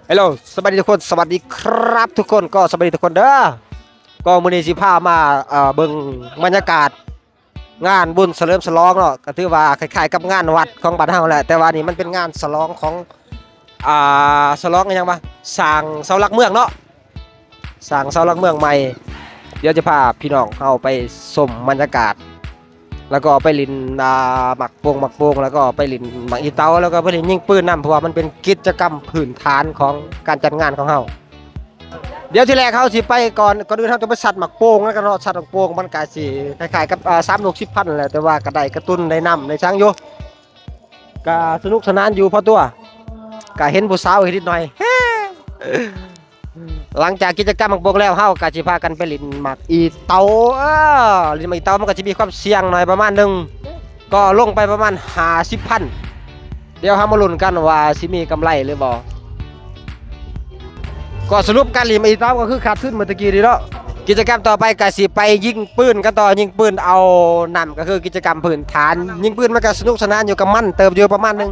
Hello ສະບາຍດີທຸກຄົນ ສະຫວັດດີຄັບທຸກຄົນ ກໍສະບາຍດີທຸກຄົນເດີ້. ກໍມື້ນີ້ຊິພາມາ ເອີ ເບິ່ງບັນຍາກາດງານບຸນສະເຫຼີມສະຫຼອງເນາະ ກໍຖືວ່າຄ້າຍໆກັບງານວັດຂອງບ້ານເຮົາແຫຼະ ແຕ່ວ່ານີ້ມັນເປັນງານສະຫຼອງຂອງ ອ່າ ສະຫຼອງອີ່ຫຍັງວະ ສ້າງເສົາຫຼັກເມືອງເນາະ ສ້າງເສົາຫຼັກເມືອງໃໝ່. ດຽວຈະພາພີ່ນ້ອງເຮົາໄປຊົມບັນຍາກາດ ແລ້ວກໍໄປຫຼິ້ນ ອ່າ ໝາກໂປ່ງ ໝາກໂປ່ງ ແລ້ວກໍໄປຫຼິ້ນໝາກອີເຕົາ ແລ້ວກໍໄປຫຼິ້ນຍິງປືນນຳ ເພາະວ່າມັນເປັນກິດຈະກຳພື້ນຖານຂອງການຈັດງານຂອງເຮົາ. ດຽວທີແລກເຮົາຊິໄປກ່ອນ ກ່ອນອື່ນເຮົາຕ້ອງໄປຊັດໝາກໂປ່ງນຳກັນເນາະ ຊັດໝາກໂປ່ງມັນກະຊິຄ້າຍໆກັບ ເອີ ສາມລູກສິບພັນແຫຼະ ແຕ່ວ່າກະໄດ້ກະຕຸ້ນໄດ້ນ້ຳໄດ້ສັງຢູ່ ກະສະໜຸກສະໜານຢູ່ພໍຕົວະ ກະເຫັນຜູ້ສາວເຮັດນິດໜ້ອຍ. ຫຼັງຈາກກິດຈະກຳໝາກໂປ່ງແລ້ວ ເຮົາກະຊິພາກັນໄປຫຼິ້ນໝາກອີເຕົາ ເອີ ຫຼິ້ນໝາກອີເຕົາມັນກະຊິມີຄວາມສ່ຽງໜ້ອຍປະມານໜຶ່ງ ກໍລົງໄປປະມານຫ້າສິບພັນ. ດຽວເຮົາມາລຸ້ນກັນວ່າຊິມີກຳໄລຫຼືບໍ່. ກໍສະຫຼຸບການຫຼິ້ນໝາກອີເຕົາກໍຄືຂາດທຶນເມື່ອຕະກີ້ນີ້ເນາະ. ກິດຈະກຳຕໍ່ໄປກະຊິໄປຍິງປືນກັນຕໍ່ ຍິງປືນເອົານ້ຳ ກໍຄືກິດຈະກຳພື້ນຖານ ຍິງປືນມັນກະສະໜຸກສະໜານຢູ່ ກະມັນເຕີບຢູ່ປະມານໜຶ່ງ.